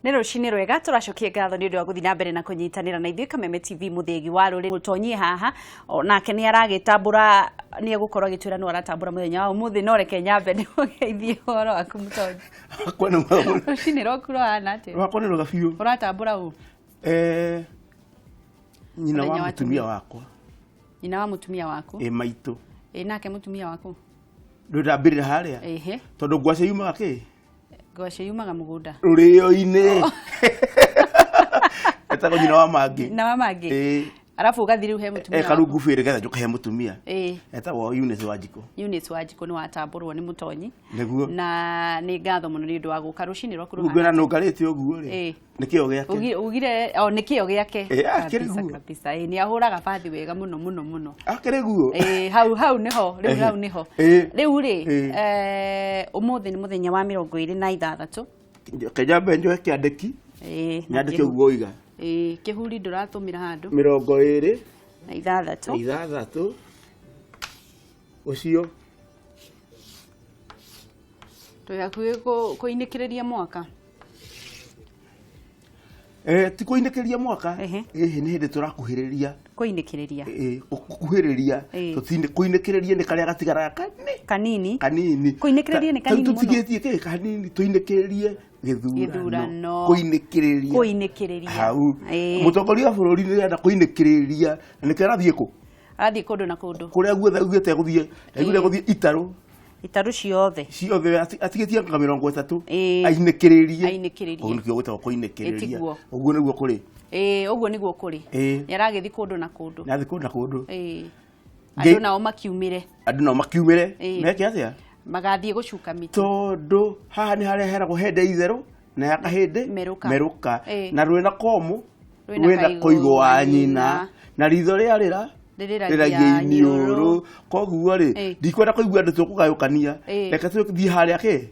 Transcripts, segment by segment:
Nĩ rũcinĩ rwega, tũracokia ngatho nĩ ũndũ wa gũthiĩ na mbere na kũnyitanĩra na ithuĩ. Kameme TV, mũthĩgi wa rũrĩrĩ. Mũtonyi haha nake nĩ aragĩtambũra, nĩ egũkorwo agĩtwĩra nũ aratambũra mũthenya wa ũmũthĩ, no reke nyambe ndĩmũgeithie. Ũhoro waku, mũtonyi? Wakwa nĩ mwega. Rũcinĩ rwaku rũhana atĩa? Rwakwa nĩ rwega biũ. Ũratambũra ũ? Nyina Mũthenya wa wa mũtumia wakwa. Nyina wa mũtumia waku? Ĩ, maitũ. Ĩ, nake mũtumia waku? Ndwĩndambĩrĩra harĩa. Ĩhĩ. Tondũ ngwacĩ yumaga kĩ? Ngwacĩ yumaga mũgũnda. Rũrĩo-inĩ. Etagwo nyina wa mangĩ. Na wa mangĩ. Ĩ. Arabu ũgathiĩ rĩu he mũtumia waku. Karungu bĩrĩ getha njũke he mũtumia. Ĩ. Etagwo Eunice Wanjikũ. Eunice Wanjikũ nĩ watambũrwo nĩ mũtonyi. Nĩguo. Na nĩ ngatho mũno nĩ ũndũ wa gũka. Rũcinĩ rwaku Rĩu rũhana ngwĩra nũngarĩte ũguo rĩ. Ĩ. Nĩ kĩo gĩake. Ugire o nĩ kĩo gĩake. Ĩ, akĩrĩ Kabisa, guo. kabisa. Ĩ, nĩ ahũraga bathi wega mũno mũno mũno. Akĩrĩ guo. Ĩ, hau hau nĩho rĩu. Ehe. Hau nĩho. Ĩ. Rĩu rĩ, Ĩ. Ũmũthĩ nĩ mũthenya wa 26. Kenya njoe kĩandĩki. Ĩ, na Nyandĩke ũguo ũiga. Ĩ, kĩhuri ndũratũmĩra handũ. Mĩrongo ĩrĩ na ithathatũ. Na ithathatũ ũcio. Twĩ hakuhĩ kũinĩkĩrĩria mwaka. Ti kũinĩkĩria mwaka. Ĩhĩ, nĩ hĩndĩ tũrakuhĩrĩria. Kũinĩkĩrĩria. Gũkuhĩrĩria. Tũtinĩ kũinĩkĩrĩria nĩ karĩa gatigaraga kani kanini. Kanini. Kũinĩkĩrĩria nĩ kanini mũno. Tũtigĩtie kĩ kanini tũinĩkĩrĩrie gĩthurano. Gĩthurano. Kũinĩkĩrĩria. Kũinĩkĩrĩria. Hau. Mũtongoria wa bũrũri nĩ arenda kũinĩkĩrĩria na nĩkĩo arathiĩ kũ? Arathiĩ kũndũ na kũndũ. Kũrĩa guothe augĩte egũthiĩ, augire egũthiĩ itarũ. Itarũ ciothe. Ciothe atigĩtie anga 30. Ĩĩ. Ainĩkĩrĩrie. Ainĩkĩrĩrie. Ũguo nĩkĩo gwĩtagwo kũinĩkĩrĩria. Ĩtiguo. Ũguo nĩguo kũrĩ. Ĩĩ, ũguo nĩguo kũrĩ. Ĩĩ. Nĩ aragĩthiĩ kũndũ na kũndũ. Nĩ athiĩ kũndũ na kũndũ. Ĩĩ. Andũ nao makiumĩre. Andũ nao makiumĩre. Ĩĩ. Meke atĩa? Magathiĩ gũcuka mĩtĩ. Tondũ haha nĩ harĩa heragwo hende itherũ na ya kahĩndĩ Merũka. Merũka. Ĩĩ. Na rwĩna komũ. Rwĩna rwĩna kaigo koigo wa wa nyina nyina. Na ritho rĩarĩra rĩrĩragia rĩragia iniũrũ. iniũrũ. Koguo rĩ, ndikwenda kũigua andũ tũkũgayũkania. Ĩĩ. Reke tũthiĩ harĩa kĩ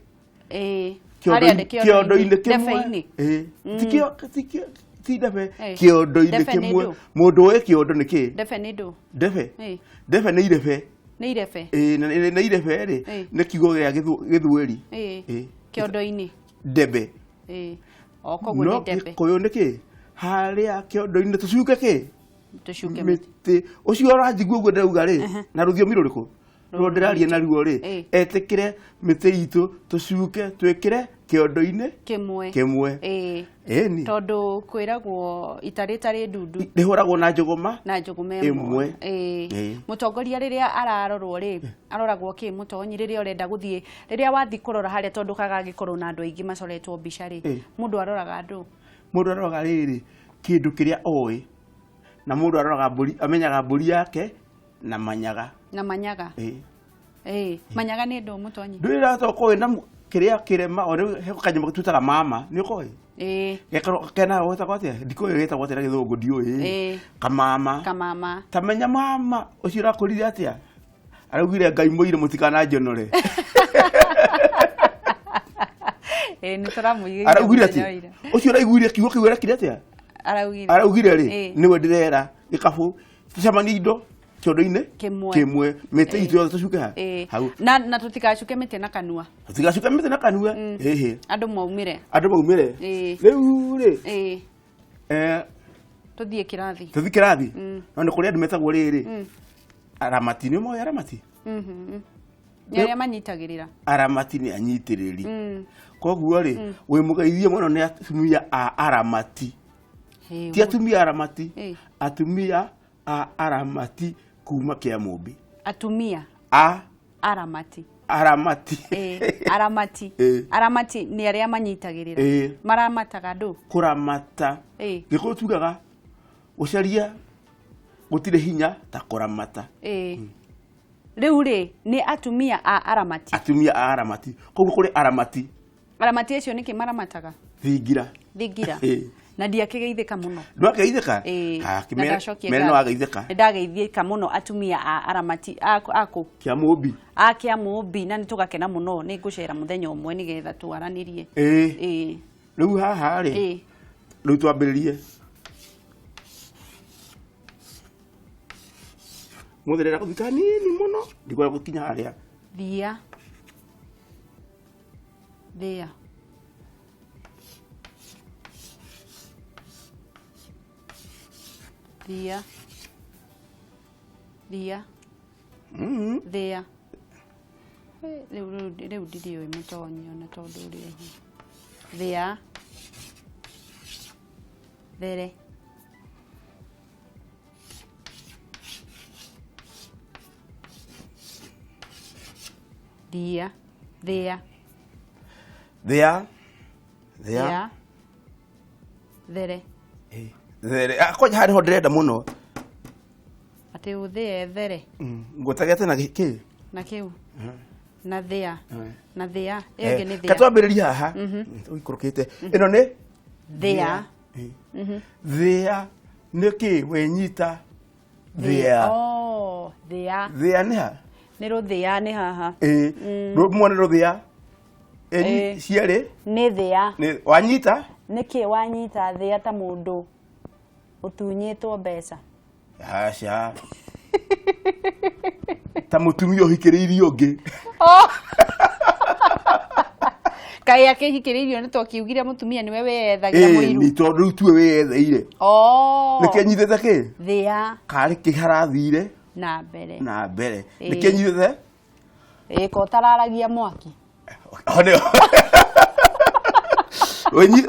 Ĩĩ. Harĩa nĩ kĩondo-inĩ kĩmwe. Ndebe-inĩ. Ĩĩ. Ti kĩo- ti kĩo- ti ndebe. Ĩĩ. Kĩondo-inĩ Ndebe nĩ kĩmwe. ndũ? Mũndũ ũĩ kĩondo nĩ kĩ? Ndebe nĩ ndũ? Ndebe. Ĩĩ. Ndebe nĩ irebe. Nĩ irebe. Ĩĩ, na irebe rĩ, Ĩĩ. nĩ kiugo gĩa gĩthweri. Ĩĩ. Ĩĩ. Kĩondo-inĩ. Ndebe. Ĩĩ. O koguo No nĩ ndebe. gĩkũyũ nĩ kĩ? Harĩa kĩondo-inĩ tũcuke kĩ? Tũcuke mĩtĩ. Mĩtĩ. Ũcio ũranjigua ũguo ndĩrauga rĩ, na rũthiomi rũrĩkũ rũrũ ndĩraria naruo rĩ, etĩkĩre mĩtĩ itũ tũcuke twĩkĩre kĩondo-inĩ kĩmwe. Kĩmwe. Ĩĩ. Ĩni. Tondũ kwĩragwo ita rĩtarĩ ndundu rĩhũragwo na njũgũma na njũgũma ĩmwe. Ĩmwe. Ĩĩ. Ĩĩ. Mũtongoria rĩrĩa ararorwo rĩ, aroragwo kĩ, mũtonyi, rĩrĩa ũrenda gũthiĩ, rĩrĩa wathiĩ kũrora harĩa, tondũ kagagĩkorwo na andũ aingĩ macoretwo mbica rĩ, mũndũ aroraga andũ? Mũndũ aroraga rĩrĩ kĩndũ kĩrĩa oĩ, na mũndũ aroraga mbũri, amenyaga mbũri yake na manyaga. Na manyaga. Ĩĩ. Ĩĩ, manyaga nĩ ndũ, mũtonyi? Ndwĩra tokoĩ na kĩrĩa kĩrema o rĩu he kanyamũ twĩtaga mama, nĩ ũkoĩ? Ĩĩ. Gekorwo kena gwĩtagwo atĩa, ndikũĩ gĩtagwo atĩa na gĩthũngũ, ndiũĩ. Ĩĩ. Kamama. Kamama. Ta menya mama ũcio ũrakũrire atĩa, araugire Ngai mũire mũtikananjonore. Ĩĩ, nĩ tũramũigĩire Araugire mũthenya atĩ wa ira. Ũcio ũraiguire kiugo kĩu arekire atĩa? Araugire. Araugire rĩ, nĩwe ndĩrera gĩkabũ tũcemanie indo kĩondo-inĩ kĩmwe. Kĩmwe, mĩtĩ itũ yothe tũcuke ha Ĩĩ. hau. Na tũtigacuke mĩtĩ na kanua. Tũtigacuke mĩtĩ na kanua, ĩhĩ. Andũ maumĩre. Andũ maumĩre. Ĩĩ. Rĩu rĩ, Ĩĩ. Tũthiĩ kĩrathi. Tũthiĩ kĩrathi. No nĩ kũrĩ andũ metagwo rĩrĩ, aramati. Nĩ moĩ aramati? Nĩ arĩa manyitagĩrĩra. Aramati nĩ anyitĩrĩri. Koguo rĩ, wĩ mũgeithie mũno nĩ atumia a aramati. Ĩĩ, Ti atumia aramati, Ĩĩ. atumia a aramati kuma Kĩamũmbi. Atumia a aramati. Aramati. Ĩĩ, aramati. Ĩĩ. Aramati nĩ arĩa manyitagĩrĩra. Ĩĩ. Maramataga ndũ? Kũramata. Ĩĩ. Gĩkũyũ tugaga gũcaria gũtirĩ hinya ta kũramata. Ĩĩ. Rĩu rĩ, nĩ atumia a aramati. Atumia a aramati. Koguo kũrĩ aramati. Aramati acio nĩkĩ maramataga? Thingira. Thingira. Ĩĩ. Na ndiakĩgeithĩka mũno. Ndwageithĩka? Ĩĩ. Ha, Na kĩmere ndacokia mere no ngatho. wageithĩka. Nĩ ndageithĩka mũno atumia a aramati akũ Kĩamũmbi. A Kĩamũmbi, na nĩ tũgakena mũno, nĩ ngũcera mũthenya ũmwe nĩgetha twaranĩrie. Ĩĩ. Ĩĩ. Rĩu haha rĩ, Ĩĩ. rĩu twambĩrĩrie mũthĩ, ndĩrenda gũthiĩ kanini mũno, ndikwenda gũkinya harĩa. Thia thia. Thia. Thia. Thia. Rĩu ndirĩũĩ mũtonyi ona tondũ ũrĩ oho. Thia. There. Thia. Thia. Thia. Thia. Thia. There. There. Ah, kwanja harĩ ho ndĩrenda mũno. Atĩ ũthĩe there. Ngũtagete na kĩ? Na kĩu. Na thĩa. Na thĩa. Ĩyo ĩngĩ nĩ Ka thĩa. twambĩrĩrie haha. Ũikũrũkĩte. Ĩno nĩ Thĩa. Thĩa nĩ kĩ wenyita? Thĩa. Oh, thĩa. Thĩa nĩ ha? Nĩ rũthĩa nĩ haha. Ĩĩ. Rũmwe nĩ rũthĩa. Ĩĩ Ĩĩ. cierĩ Nĩ thĩa. nĩ wanyita? Nĩkĩ wanyita thĩa ta mũndũ ũtunyĩtwo mbeca? Aca. Ta mũtumia ũhikĩrĩirie ũngĩ. Oh. Kaĩ akĩhikĩrĩirio nĩ twakiugire mũtumia nĩwe weyethagĩra Ĩĩ mũiru. nĩ tondũ rĩu tiwe wĩyetheire. Oh. Nĩkĩ nyitĩte kĩ? Thĩa Karĩ kĩ harathire na mbere. na mbere. Ĩĩ. Nĩkĩ nyitĩte? Ĩĩ ko ũtararagia mwaki. O nĩyo.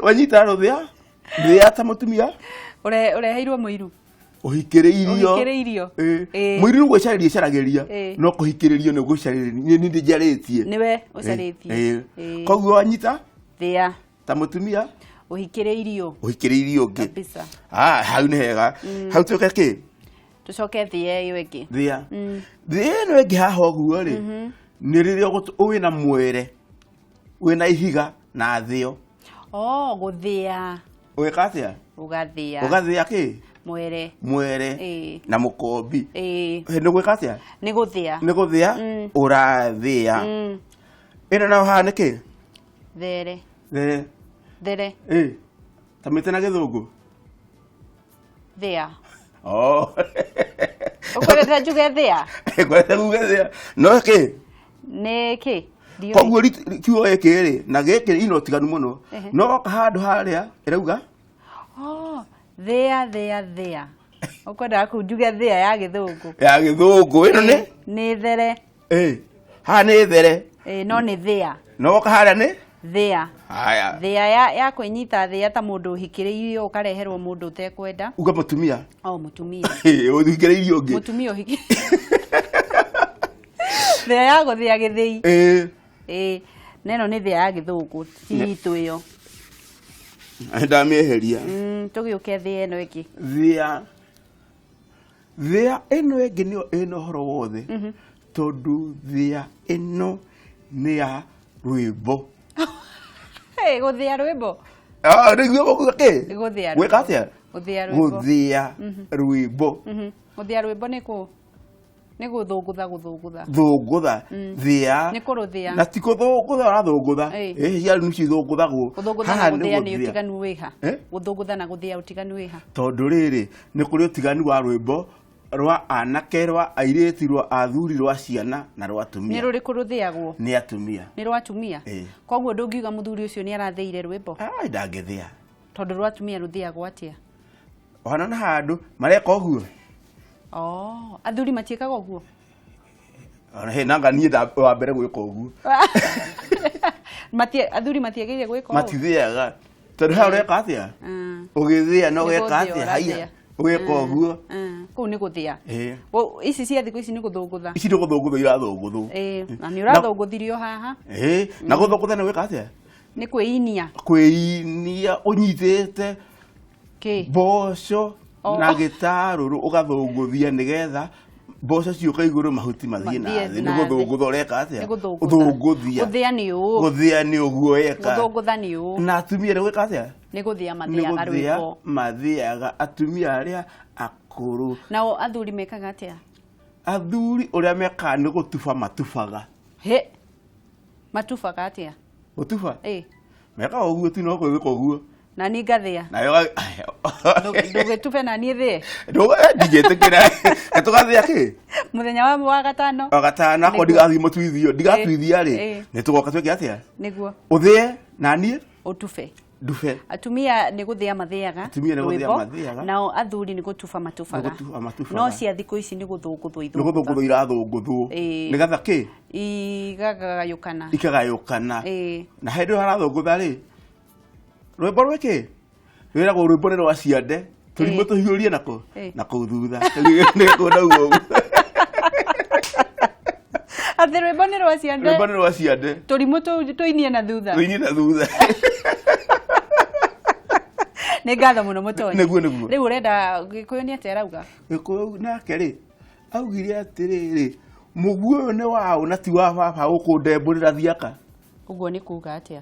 Wanyita rũthĩa? Thĩa ta mũtumia Ũreheirwo mũiru. ũhikĩrĩirio. Ũhikĩrĩirio. Ĩĩ. Ĩĩ. Mũiru nĩ gwĩcarĩria ĩcaragĩria Ĩĩ. no kũhikĩrĩrio nĩ gũcarĩria nĩ niĩ njarĩtie. Nĩwe ũcarĩtie. Ĩĩ. Ĩĩ. Koguo wanyita Thĩa ta mũtumia ũhikĩrĩirio ũhikĩrĩirio ũngĩ. kabisa. Ah, hau nĩ hega. Hau tuĩke kĩ? Tũcoke thĩa ĩyo ĩngĩ. Thĩa. Thĩa ĩno ĩngĩ haha ũguo rĩ, nĩ rĩrĩa wĩna mwere, wĩna ihiga na thĩo. Oh, gũthĩa. Ũgĩka atĩa? Ũgathĩa. Ũgathĩa kĩ? Mwere. Mwere Ĩĩ. na mũkombi. Ĩĩ. Nĩ gwĩka atĩa? Nĩ gũthĩa. Nĩ gũthĩa ũrathĩa. Ĩno nayo haha nĩ kĩ? There. There. There. Ĩĩ. Ta mĩtĩ na gĩthũngũ. Thĩa. Oh. Ũkwendete njuge thĩa? Ngwendete kuge thĩa. No kĩ? Nĩ kĩ? Ndiũĩ. Koguo kiugo gĩkĩ rĩ na gĩkĩ ina ũtiganu mũno. Ehe. No woka handũ harĩa ĩrauga Oh, thĩa thĩa thĩa. Ũkwendaga kuu njuge thĩa ya gĩthũngũ. ya gĩthũngũ ĩno nĩ Nĩ there. ĩĩ haha nĩ there Ĩĩ, no nĩ thĩa. no woka harĩa nĩ Thĩa. haya Thĩa ya kwĩnyita thĩa ta mũndũ ũhikĩrĩirio ũkareherwo mũndũ ũtekwenda. uga mũtumia O mũtumia. Ĩĩ, ũhikĩrĩirio ũngĩ Mũtumia ũhikĩ. Thĩa ya gũthĩa gĩthĩi. Ĩĩ. Ĩĩ. Na ĩno nĩ thĩa ya gĩthũngũ ti itũ ĩyo. Ndamĩeheria. Tũgĩũke thĩa ĩno ĩngĩ. Thĩa thĩa ĩno ĩngĩ nĩyo ĩna ũhoro wothe tondũ thĩa ĩno nĩ ya rwĩmbo. Hey, gũthĩa rwĩmbo. Ah, nĩguo gũkuga kĩ? Gũthĩa Gwĩka rwĩmbo. atĩa? Gũthĩa rwĩmbo. Gũthĩa rwĩmbo. Gũthĩa rwĩmbo nĩ kũ nĩ gũthũngũtha gũthũngũtha. Thũngũtha. Thĩa. Nĩ kũrũthĩa. Na ti kũthũngũtha ũrathũngũtha. Ĩĩ. Ĩĩ ciana nĩcio ithũngũthagwo. Gũthũngũtha na Haha nĩ gũthĩa nĩ gũthĩa. ũtiganu wĩha. Eh? Gũthũngũtha na gũthĩa ũtiganu wĩha. Tondũ rĩrĩ nĩ kũrĩ ũtiganu wa rwĩmbo rwa anake rwa airĩtu rwa athuri rwa ciana na rwa Nĩ atumia. rũrĩkũ rũthĩagwo? Nĩ atumia. Nĩ rwa atumia? Ĩĩ. Koguo ndũngiuga mũthuri ũcio nĩ arathĩire rwĩmbo Ai ndangĩthĩa. tondũ rwa atumia rũthĩagwo atĩa? Ona na handũ mareka ũguo. Oh, athuri matiĩkaga ũguo? Ona he nanga niĩ wa mbere gwĩka ũguo. Matie athuri matiagĩrĩire gwĩka ũguo? Matithĩaga. Tondũ haha ũreka atĩa? Ũgĩthĩa na Nĩ ũgeka gũthĩa atĩa? Haiya. ũrathĩa. Ũgeka ũguo. Kũu nĩ gũthĩa. Ĩĩ. Ici cia thikũ ici nĩ gũthũngũtha. Ici nĩ gũthũngũtha irathũngũthwo. Ĩĩ, na nĩ ũrathũngũthirio haha. Ĩĩ, na gũthũngũtha nĩ gwĩka atĩa? Nĩ kwĩinia. Kwĩinia ũnyitĩte Kĩ? mboco Oh. na gĩtarũrũ ũgathũngũthia nĩgetha mboco ciũke igũrũ mahuti mathiĩ na Mathiĩ thĩ. Nĩ na thĩ. gũthũngũtha ũreka atĩa? Nĩ gũthũngũtha. Ũthũngũthia. Gũthĩa nĩ ũũ. Gũthĩa nĩ ũguo eka. Gũthũngũtha nĩ ũũ. Na atumia nĩ gwĩka atĩa? Nĩ gũthĩa Nĩ mathĩaga gũthĩa rwĩmbo. mathĩaga atumia arĩa akũrũ. Nao athuri mekaga atĩa? Athuri ũrĩa mekaga nĩ gũtuba matubaga. Hĩ. Matubaga atĩa? Gũtuba? Ĩĩ. Mekaga ũguo tu no gwĩka ũguo. Na niĩ ngathĩa. Nayo Ndũgĩtube na niĩ thĩe. Ndingĩtĩkĩra. Tũgathĩa kĩ? Mũthenya wa gatano. Wa gatano akorwo Nĩguo. ndigathiĩ mũtuithio, ndigatuithia rĩ, Ĩĩ. nĩ tũgoka twĩke atĩa? Nĩguo. Ũthĩe na niĩ Ũtube. Ndube. Atumia nĩ gũthĩa mathĩaga Atumia nĩ gũthĩa rwĩmbo, mathĩaga. Nao athuri nĩ gũtuba matubaga. Nĩ gũtuba matubaga. No cia thikũ ici nĩ gũthũngũthwo Nĩ gũthũngũthwo irathũngũthwo. Ĩĩ. Nĩgetha kĩ? Igagayũkana. Ikagayũkana. Ĩĩ. Na hĩndĩ ĩyo harathũngũtha rĩ, rwĩmbo rwĩkĩ rwĩragwo rwĩmbo nĩ rwa ciande, tũrimũ Ĩĩ. tũhiũrie nako Ĩĩ. nakũu thutha nĩkũndauga ũguo. Atĩ rwĩmbo nĩ rwa ciande. Rwĩmbo nĩ rwa ciande. Tũrimũ tũinie na thutha. Rũinie na thutha. Nĩ ngatho mũno mũtonyi. Nĩguo, nĩguo. Rĩu ũrenda Gĩkũyũ nĩ atĩa arauga? Gĩkũyũ nake rĩ augire atĩrĩrĩ, mũguĩ ũyũ nĩ waũ na ti wa baba ũkũndembũrĩra thiaka. Ũguo nĩ kuga atĩa?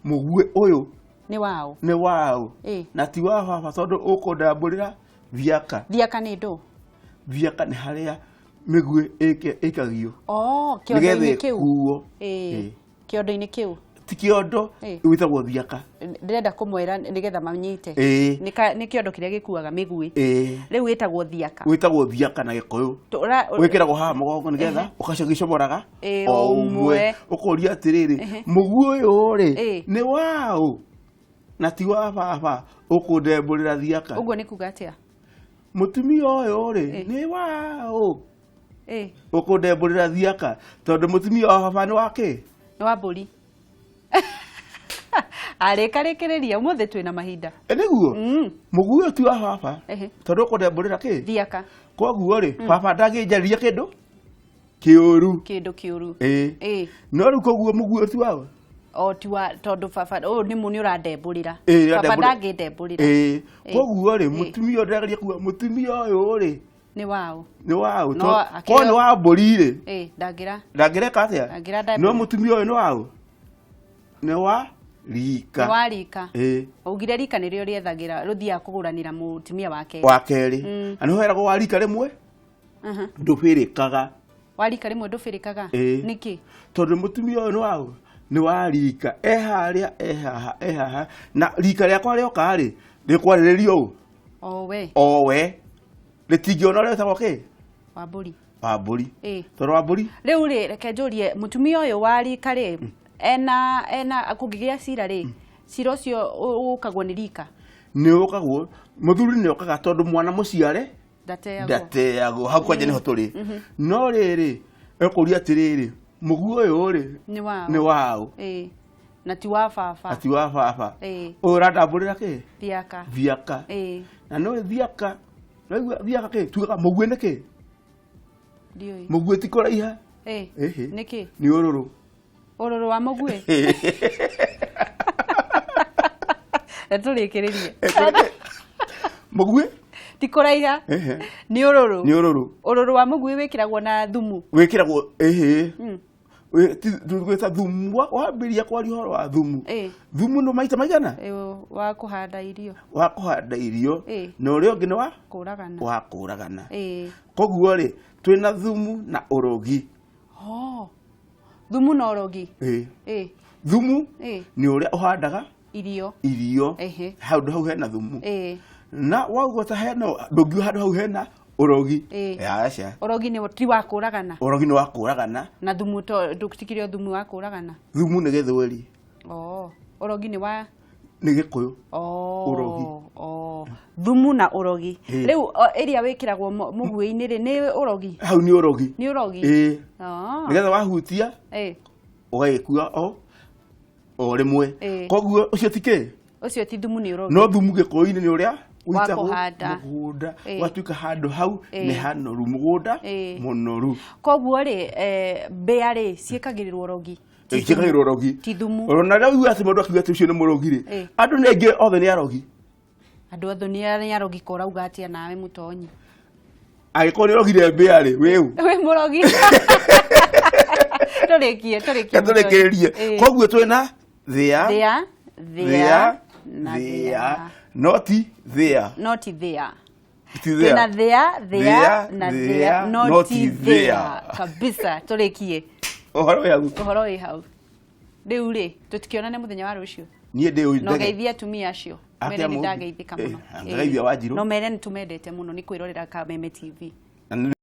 Mũguĩ ũyũ nĩ waũ? Nĩ waũ Ĩĩ. na ti wa baba tondũ ũkũndambũrĩra thiaka. Thiaka nĩ ndũ? Thiaka nĩ harĩa mĩguĩ ĩkagio. Oh, nĩgetha kĩondo-inĩ kĩu. ĩkuo. Ĩĩ. Ĩĩ. Kĩondo-inĩ kĩu. Ti kĩondo, Ĩĩ. wĩtagwo thiaka. Ndĩrenda kũmwĩra nĩgetha manyite. Ĩĩ. Nĩ kĩondo kĩrĩa gĩkuaga mĩguĩ. Ĩĩ. Rĩu wĩtagwo thiaka. Wĩtagwo thiaka na Gĩkũyũ. Wĩkĩragwo haha mũgongo nĩgetha ũgacomoraga Ĩĩ, o o ũmwe. ũmwe. Ũkoria atĩrĩrĩ, Ehe. mũguĩ ũyũ rĩ Ĩĩ. nĩ waũ na ti wa baba ũkũndembũrĩra thiaka. Ũguo nĩ kuga atĩa? Mũtumia ũyũ rĩ Ĩĩ. nĩ waũ Ĩĩ. ũkũndembũrĩra thiaka tondũ mũtumia wa baba nĩ wa kĩ? Nĩ wa mbũri. Arĩkarĩkĩrĩria ũmũthĩ twĩna mahinda. Ĩ nĩguo mũguĩ ũyũ ti wa baba Ehe. tondũ ũkũndembũrĩra kĩ? Thiaka. Koguo rĩ baba ndangĩnjarĩria kĩndũ kĩũru. Kĩndũ kĩũru. Ĩĩ. Ĩĩ. No rĩu koguo mũguĩ ũyũ ti waũ? O ti wa tondũ baba ũyũ nĩ nĩ ũrandembũrĩra. Ĩĩ, Baba ũrandembũrĩra. ndangĩndembũrĩra. Ĩĩ. Ĩĩ. Koguo rĩ Ĩĩ. mũtumia ũyũ ndĩrageria kuga mũtumia ũyũ rĩ Nĩ waũ? Nĩ waũ. No, Korwo nĩ wa mbũri rĩ Ĩĩ, ndangĩra. ndangĩreka atĩa? Ndangĩra ndembũrĩra. No mũtumia ũyũ nĩ waũ? Nĩ wa rika. Nĩ wa rika. Ĩĩ. Augire rika nĩrĩo rĩethagĩra rũthiaga kũgũranĩra mũtumia wa kerĩ. Wa kerĩ. Na nĩho heragwo wa rika rĩmwe ndũbĩrĩkaga. Wa rika rĩmwe ndũbĩrĩkaga? Ĩĩ. Nĩkĩ? Tondũ mũtumia ũyũ nĩ waũ? Nĩ wa rika. E harĩa, e haha, e haha. Na rika rĩakwa rĩoka rĩ, rĩkwarĩrĩrio ũũ? O we. O we. Rĩtingĩona ũrĩa wĩtagwo kĩ? Wa mbũri. Wa mbũri. Ĩĩ. Tondũ wa mbũri? Rĩu rĩ, reke njũrie, mũtumia ũyũ wa rika rĩ, ena kũngĩgĩa cira rĩ, cira ũcio ũkagwo nĩ rika? Nĩ ũkagwo, mũthuri nĩ okaga tondũ mwana mũciare Ndateagwo. Ndateagwo. Hau kwanja nĩho tũrĩ. No rĩrĩ, ekũria atĩrĩrĩ, mũguĩ ũyũ rĩ Nĩ waũ? Nĩ waũ? Ĩĩ. Na ti wa baba. Na ti wa baba. Ĩĩ. Ũyũ ũrandambũrĩra kĩ? Thiaka. Thiaka. Ĩĩ. Na no thiaka, waigua thiaka kĩ? Tugaga mũguĩ nĩ kĩ? Ndiũĩ. Mũguĩ ti kũraiha. Ĩĩ. Ĩhĩ. Nĩ kĩ? Nĩ ũrũrũ. Ũrũrũ wa mũguĩ? Na tũrĩkĩrĩrie. Mũguĩ? Ti kũraiha. Ehe. Nĩ ũrũrũ. Nĩ ũrũrũ. Ũrũrũ wa mũguĩ wĩkĩragwo na thumu. Wĩkĩragwo, ĩhĩ. Gwĩta thumu, wambĩrĩria kwaria ũhoro wa thumu. Ĩĩ. Thumu nĩ maita maigana? Ĩĩ, wa kũhanda irio. Wa kũhanda irio. Ĩĩ. Na ũrĩa ũngĩ nĩ wa? Kũragana. Wa kũragana. Ĩĩ. Koguo rĩ, twĩna thumu na ũrogi. Oh. Thumu na ũrogi. Ĩĩ. Ĩĩ. Thumu Ĩĩ. nĩ ũrĩa ũhandaga irio. Irio. Ehe. Handũ hau hena thumu. Ĩĩ. Na waugua ta hena ndũngiuga handũ hau hena ũrogi. Ĩĩ. Aca. Ũrogi nĩ ti wa kũragana. Ũrogi nĩ wa kũragana. Na thumu to ndũtikĩrĩ o thumu wa kũragana. Thumu nĩ Gĩthweri. Oh. Ũrogi nĩ wa nĩ Gĩkũyũ. Oh. Ũrogi. Oh. Thumu na ũrogi. Ĩĩ. Rĩu ĩrĩa wĩkĩragwo mũguĩ-inĩ rĩ nĩ ũrogi? Hau nĩ ũrogi. Nĩ ũrogi? Ĩĩ. Oh. Nĩgetha wahutia Ĩĩ. ũgagĩkua o rĩmwe. Ĩĩ. Koguo ũcio ti kĩ? Ũcio ti thumu nĩ ũrogi. No thumu Gĩkũyũ-inĩ nĩ ũrĩa Wa ũitagwo kũhanda. mũgũnda. Ĩĩ. Ũgatuĩka handũ hau Ĩĩ. nĩ hanoru mũgũnda Ĩĩ. mũnoru. Koguo rĩ, mbĩa rĩ ciĩkagĩrĩrwo ũrogi. Ĩĩ, ciĩkagĩrĩrwo ũrogi. Ti thumu. Ona rĩu uga atĩ mũndũ akiuga atĩ ũcio nĩ mũrogi rĩ, Ĩĩ. andũ nĩ aingĩ othe nĩ arogi. Andũ othe nĩ arogi ko ũrauga atĩa nawe mũtonyi? Angĩkorwo nĩ ũrogire mbĩa rĩ, wĩ ũ? Wĩ mũrogi. Tũrĩkie, tũrĩkie mũtonyi. Tũrĩkĩrĩrie. Ĩĩ. Koguo twĩna thĩa, Thĩa, thĩa, thĩa, na thĩa. thĩa. No ti thĩa. No ti thĩa. Ti Twĩna thĩa. thĩa, thĩa, Thĩa, na thĩa, thĩa, no no ti ti thĩa. thĩa. Kabisa, tũrĩkie. Ũhoro wĩ hau. Ũhoro wĩ hau. Rĩu rĩ, tũtikĩonane mũthenya wa rũciũ. Niĩ ndĩ ũyũ No ndege. geithie atumia acio. Akia Mere nĩ mũmbi. ndageithĩka mũno. Ngageithia Wanjirũ. No mere nĩ tũmendete mũno nĩ kwĩrorera Kameme TV. Na nĩ